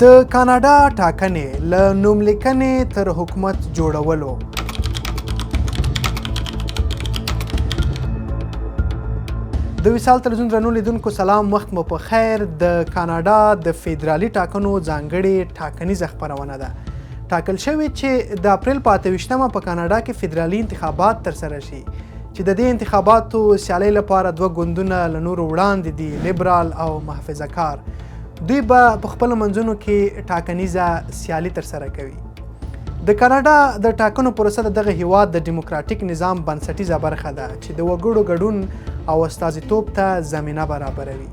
د کاناډا ټاکنې له نوملیکنې تر حکومت جوړولو. د وصال تلویزیون درنو لیدونکو سلام، وخت مو په خیر. د کاناډا د فدرالي ټاکنو ځانګړې ټاکنیزه خپرونه ده. ټاکل شوې چې د اپریل په 28مه په کاناډا کې فدرالي انتخابات ترسره شي، چې د دې انتخاباتو سیالۍ لپاره دوه ګوندونه له نورو وړاندې دي، لیبرال او محافظه کار. دوی به په خپلو منځونو کې ټاکنیزه سیالي ترسره کوي. د کاناډا د ټاکنو پروسه د دغه هیواد د دیموکراتیک نظام بنسټیزه برخه ده چې د وګړو ګډون او استازیتوب ته زمینه برابروي.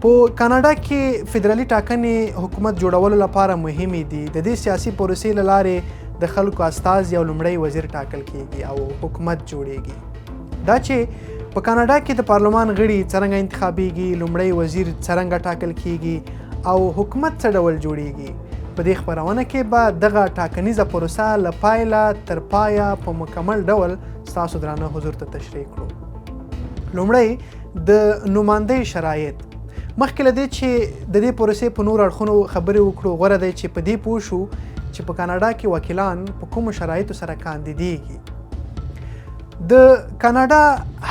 په کاناډا کې فدرالي ټاکنې حکومت جوړولو لپاره مهمې دي. د دې سیاسي پروسې له لارې د خلکو استازي او لومړی وزیر ټاکل کیږي او حکومت جوړیږي. دا چې په کاناډا کې د پارلمان غړي څرنګه انتخابیږي، لومړی وزیر څرنګه ټاکل کیږي او حکومت څه ډول جوړیږي، په دې خپرونه کې به دغه ټاکنیزه پروسه له پایله تر پایه په مکمل ډول ستاسو درانه حضور ته تشریح کړو. لومړی، د نوماندۍ شرایط. مخکې له دې چې د دې پروسې په نورو اړخونو خبرې وکړو، غوره دی چې په دې پوه شو چې په کاناډا کې وکیلان په کومو شرایطو سره کاندیدیږي. د کاناډا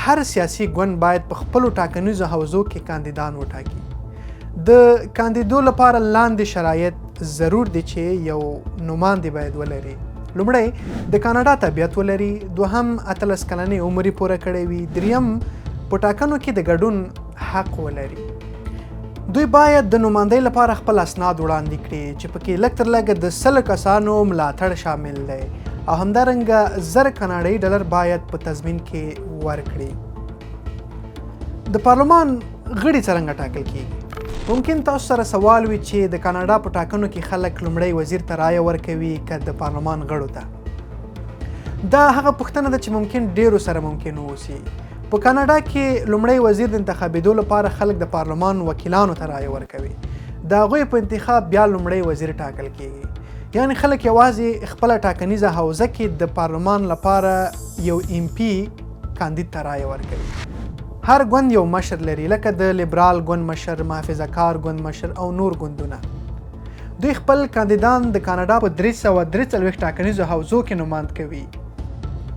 هر سیاسي ګوند باید په خپلو ټاکنیزو حوزو کې کاندیدان وټاکي. د کاندیدو لپاره لاندې شرایط ضرور دي چې یو نوماند باید ولري. لومړی، د کاناډا تابعیت ولري. دوهم، 18 کلنې عمر یې پوره کړی وي. دریم، په ټاکنو کې د ګډون حق ولري. دوی باید د نوماندۍ لپاره خپل اسناد وړاندې کړي چې پکې لږ تر لږه د 100 کسانو ملاتړ شامل دی او همدارنګه 1000 کاناډایي ډالر باید په تضمین کې ورکړي. د پارلمان غړي څرنګه ټاکل کیږي؟ ممکن تاسو سره سوال وي چې د کاناډا په ټاکنو کې خلک لومړی وزیر ته رایه ورکوي که د پارلمان غړو ته؟ دا هغه پوښتنه ده چې ممکن ډیرو سره ممکن اوسي. په کاناډا کې لومړی وزیر د انتخابېدو لپاره خلک د پارلمان وکیلانو ته رایه ورکوي. د هغوی په انتخاب بیا لومړی وزیر ټاکل کیږي. یعنی خلک یوازې خپله ټاکنیزه حوزه کې د پارلمان لپاره یو MP کاندید ته رایه ورکوي. هر ګوند یو مشر لري، لکه د لیبرال ګوند مشر، محافظه کار ګوند مشر او نور ګوندونه. دوی خپل کاندیدان د کاناډا په 343 ټاکنیزو حوزو کې نوماند کوي.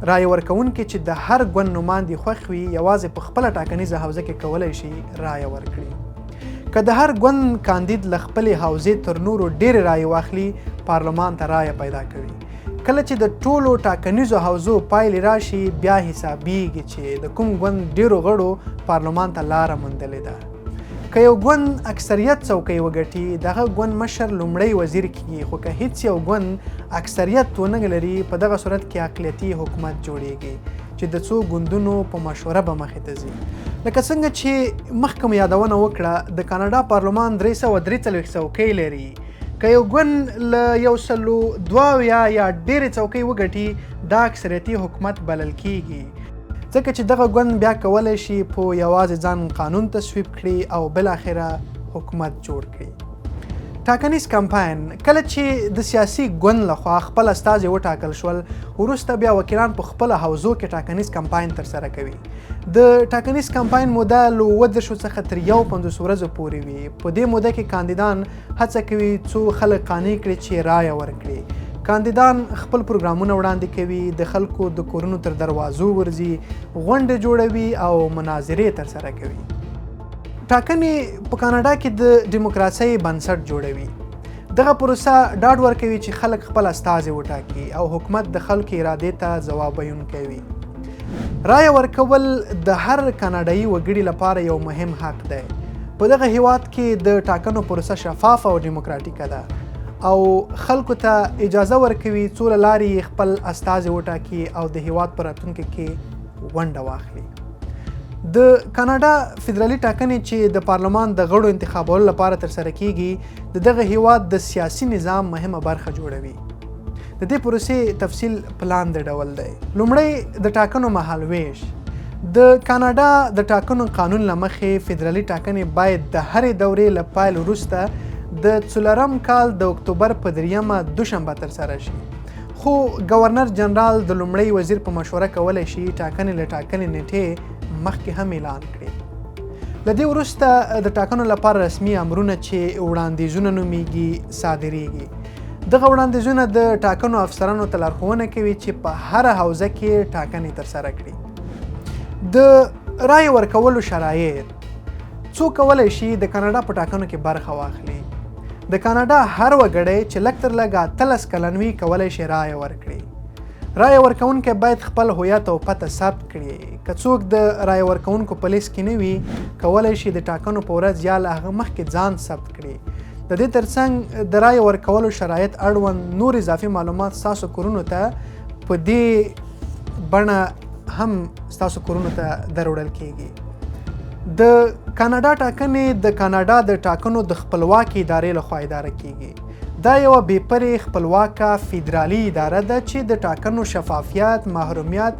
رایه ورکوونکي چې د هر ګوند نوماند یې خوښ وي، یوازې په خپله ټاکنیزه حوزه کې کولی شي رایه ورکړي. که د هر ګوند کاندید له خپلې حوزې تر نورو ډېرې رایې واخلي، پارلمان ته رایه پیدا کوي. کله چې د ټولو ټاکنیزو حوزو پایلې راشي، بیا حسابیږي چې د کوم ګوند ډېرو غړو پارلمان ته لاره موندلې ده. که یو ګوند اکثریت څوکۍ وګټي، دغه ګوند مشر لومړی وزیر کیږي، خو که هیڅ یو ګوند اکثریت ونه لري، په دغه صورت کې اقلیتي حکومت جوړیږي چې د څو ګوندونو په مشوره به مخې ته ځي. لکه څنګه چې مخکې مو یادونه وکړه، د کاناډا پارلمان 343 څوکۍ لري. که یو ګوند له 172 یا ډېرې څوکۍ وګټي، دا اکثریتي حکومت بلل کیږي، ځکه چې دغه ګوند بیا کولی شي په یوازې ځان قانون تصویب کړي او بالاخره حکومت جوړ کړي. ټاکنیز کمپاین. کله چې د سیاسي ګوند لخوا خپل استازي وټاکل شول، وروسته بیا وکیلان په خپله حوزو کې ټاکنیز کمپاین ترسره کوي. د ټاکنیز کمپاین موده له 37 څخه تر 51 ورځو پورې وي. په دې موده کې کاندیدان هڅه کوي څو خلک قانع کړي چې رایه ورکړي. کاندیدان خپل پروګرامونه وړاندې کوي، د خلکو د کورونو تر دروازو ورځي، غونډې جوړوي او مناظرې ترسره کوي. ټاکنې په کاناډا کې د دیموکراسۍ بنسټ جوړوي. دغه پروسه ډاډ ورکوي چې خلک خپل استازي وټاکي او حکومت د خلکو ارادې ته ځواب ویونکی وي. رایه ورکول د هر کاناډایي وګړي لپاره یو مهم حق دی. په دغه هیواد کې د ټاکنو پروسه شفافه او دیموکراتیکه ده او خلکو ته اجازه ورکوي څو له لارې یې خپل استازي وټاکي او د هیواد په راتلونکي کې ونډه واخلي. د کاناډا فدرالي ټاکنې چې د پارلمان د غړو انتخابولو لپاره ترسره کیږي، د دغه هیواد د سیاسي نظام مهمه برخه جوړوي. د دې پروسې تفصیل په لاندې ډول دی. لومړی، د ټاکنو مهالوېش. د کاناډا د ټاکنو قانون له مخې فدرالي ټاکنې باید د هرې دورې له پیل وروسته د 4 کال د اکتوبر په 3مه دوشنبه ترسره شي، خو ګورنر جنرال د لومړی وزیر په مشوره کولی شي ټاکنې له ټاکلې نیټې مخکې هم اعلان کړي. له دې وروسته د ټاکنو لپاره رسمي امرونه چې وړاندیزونه نومیږي صادریږي. دغه وړاندیزونه د ټاکنو افسرانو ته لارښوونه کوي چې په هره حوزه کې ټاکنې ترسره کړي. د رایې ورکولو شرایط: څوک کولی شي د کاناډا په ټاکنو کې برخه واخلي؟ د کاناډا هر وګړی چې لږ تر لږه 18 کلن وي کولی شي رایه ورکړي. رایه ورکوونکی باید خپل هویت او پته ثبت کړي. که څوک د رایه ورکوونکو په لیست کې نه وي، کولی شي د ټاکنو په ورځ یا له هغه مخکې ځان ثبت کړي. د دې ترڅنګ د رایې ورکولو شرایط اړوند نور اضافي معلومات ستاسو کورونو ته په دې بڼه هم ستاسو کورونو ته دروړل کیږي. د کاناډا ټاکنې د کاناډا د ټاکنو د خپلواکې ادارې لخوا اداره کیږي. دا یوه بې پرې خپلواکه فدرالي اداره ده چې د ټاکنو شفافیت، محرومیت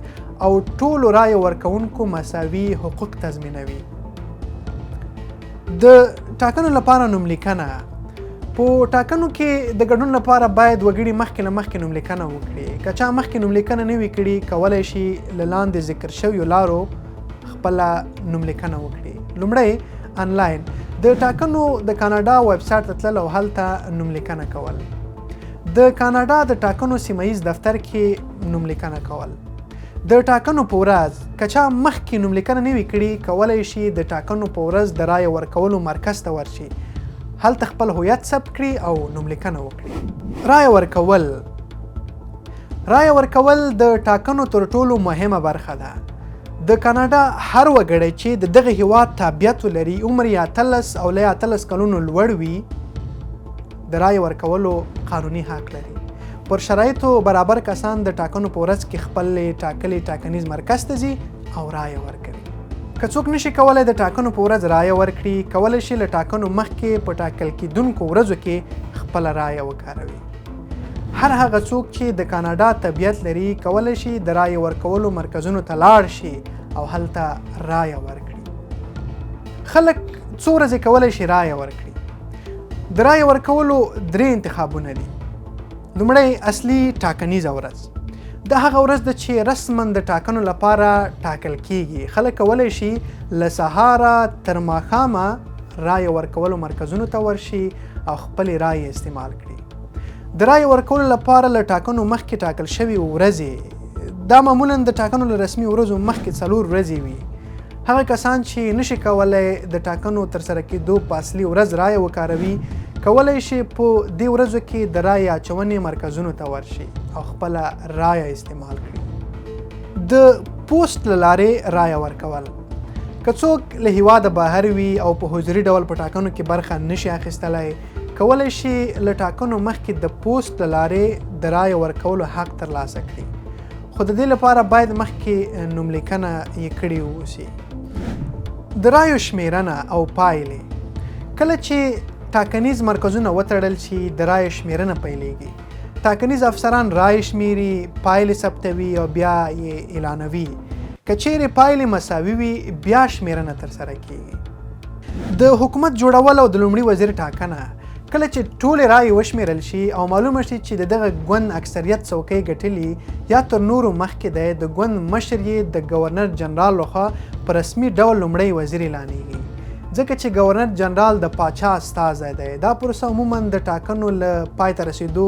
او ټولو رایه ورکوونکو مساوي حقوق تضمینوي. د ټاکنو لپاره نوملیکنه: په ټاکنو کې د ګډون لپاره باید وګړي مخکې له مخکې نوملیکنه وکړي. که چا مخکې نوملیکنه نه وي کړي، کولی شي له لاندې ذکر شویو لارو خپله نوملیکنه وکړي. لومړی، انلاین، د ټاکنو د کاناډا ویب سایټ ته تلل او هلته نوملیکنه کول. د کاناډا د ټاکنو سیمه ییز دفتر کې نوملیکنه کول. د ټاکنو په ورځ، که چا مخکې نوملیکنه نه وي کړي، کولی شي د ټاکنو په ورځ د رایې ورکولو مرکز ته ورشي، هلته خپل هویت ثبت کړي او نوملیکنه وکړي. رایه ورکول: رایه ورکول د ټاکنو تر ټولو مهمه برخه ده. د کاناډا هر وګړی چې د دغه هیواد تابعیت ولري، عمر یې 18 او له 18 کلونو لوړ وي، د رایې ورکولو قانوني حق لري. پر شرایطو برابر کسان د ټاکنو په ورځ کې خپل ټاکلي ټاکنیز مرکز ته ځي او رایه ورکوي. که څوک نشي کولی د ټاکنو په ورځ رایه ورکړي، کولی شي له ټاکنو مخکې په ټاکل کېدونکو ورځو کې خپله رایه وکاروي. هر هغه څوک چې د کاناډا تابعیت لري، کولی شي د رایې ورکولو مرکزونو ته لاړ شي او هلته رایه ورکړي. خلک څو ورځې کولی شي رایه ورکړي؟ د رایې ورکولو درې انتخابونه دي. لومړی، اصلي ټاکنیزه ورځ. دا هغه ورځ ده چې رسما د ټاکنو لپاره ټاکل کیږي. خلک کولی شي له سهاره تر ماښامه رایه ورکولو مرکزونو ته ورشي او خپلې رایې استعمال کړي. د رایې ورکولو لپاره له ټاکنو مخکې ټاکل شوې ورځې، دا معمولا د ټاکنو له رسمي ورځو مخکې 4 ورځې وي. هغه کسان چې نشي کولی د ټاکنو ترسره کېدو په اصلي ورځ رایه وکاروي، کولی شي په دې ورځو کې د رایې اچونې مرکزونو ته ورشي او خپله رایه استعمال کړي. د پوسټ له لارې رایه ورکول: که څوک له هیواده بهر وي او په حضوري ډول په ټاکنو کې برخه نشي اخیستلی، کولی شي له ټاکنو مخکې د پوسټ له لارې د رایې ورکولو حق ترلاسه کړي، خو د دې لپاره باید مخکې نوملیکنه یې کړې اوسي. د رایو شمیرنه او پایلې: کله چې ټاکنیز مرکزونه وتړل شي، د رایو شمیرنه پیلیږي. ټاکنیز افسران رایې شمیري، پایلې ثبتوي او بیا یې اعلانوي. که چیرې پایلې مساوي وي، بیا شمیرنه ترسره کیږي. د حکومت جوړول او د لومړي وزیر ټاکنه: کله چې ټولې رایې وشمیرل شي او معلومه شي چې د دغه ګوند اکثریت څوکۍ ګټلي یا تر نورو مخکې دی، د ګوند مشر یې د ګورنر جنرال لخوا په رسمي ډول لومړی وزیر اعلانیږي. ځکه چې ګورنر جنرال د پاچا استازی دی، دا پروسه عموما د ټاکنو له پای ته رسېدو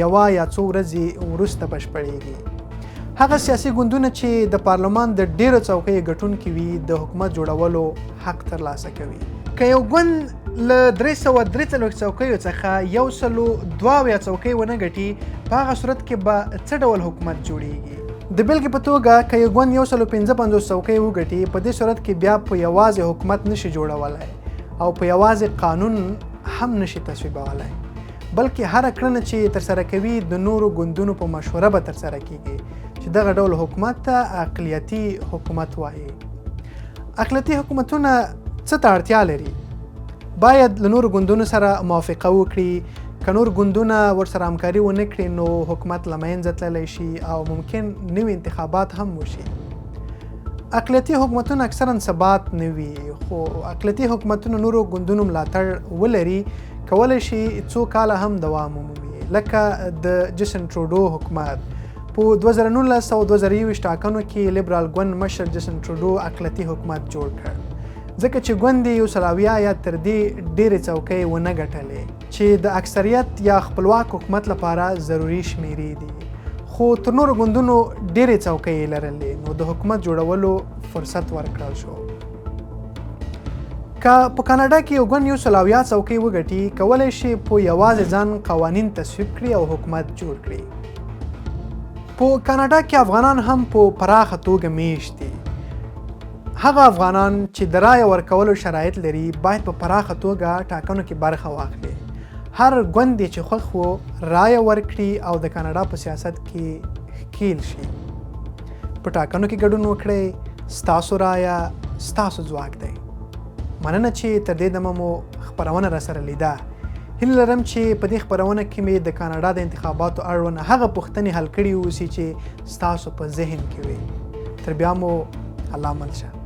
یوه یا څو ورځې وروسته بشپړیږي. هغه سیاسي ګوندونه چې د پارلمان د ډېرو څوکیو ګټونکي وي، د حکومت جوړولو حق ترلاسه کوي. که یو ګوند له 343 څوکیو څخه 172 څوکۍ ونه ګټي، په هغه صورت کې به څه ډول حکومت جوړیږي؟ د بېلګې په توګه، که یو ګوند 155 څوکۍ وګټي، په دې صورت کې بیا په یوازې حکومت نشي جوړولی او په یوازې قانون هم نشي تصویبولی، بلکې هره کړنه چې ترسره کوي د نورو ګوندونو په مشوره به ترسره کیږي، چې دغه ډول حکومت ته اقلیتي حکومت وایي. اقلیتي حکومتونه څه ته اړتیا لري؟ باید له نورو ګوندونو سره موافقه وکړي. که نور ګوندونه ورسره همکاري ونه کړي، نو حکومت له منځه تللی شي او ممکن نوي انتخابات هم وشي. اقلیتي حکومتونه اکثرا ثبات نه وي، خو اقلیتي حکومتونه نورو ګوندونو ملاتړ ولري، کولی شي څو کاله هم دوام ومومي، لکه د جسن ټروډو حکومت. په 2019 او 2021 ټاکنو کې لیبرال ګوند مشر جسن ټروډو اقلیتي حکومت جوړ کړ. ځکه چې ګوند یې 170 یا تر دې ډېرې څوکۍ ونه ګټلې چې د اکثریت یا خپلواک حکومت لپاره ضروري شمېرې دي، خو تر نورو ګوندونو ډېرې څوکۍ یې لرلې، نو د حکومت جوړولو فرصت ورکړل شو. که په کاناډا کې یو ګوند 170 څوکۍ وګټي، کولی شي په یوازې ځان قوانین تصویب کړي او حکومت جوړ کړي. په کاناډا کې افغانان هم په پراخه توګه میشت دي. هغه افغانان چې د رایه ورکولو شرایط لري باید په پراخه توګه ټاکنو کې برخه واخلي. هر ګوند یې چې خوښ وو رایه ورکړي او د کاناډا په سیاست کې ښکیل شي. په ټاکنو کې ګډون وکړئ، ستاسو رایه ستاسو ځواک دی. مننه چې تر دې دمه مو خپرونه راسره لیده. هیله لرم چې په دې خپرونه کې مې د کاناډا د انتخاباتو اړوند هغه پوښتنې حل کړي اوسي چې ستاسو په ذهن کې وي. تر بیا مو الله مل شه.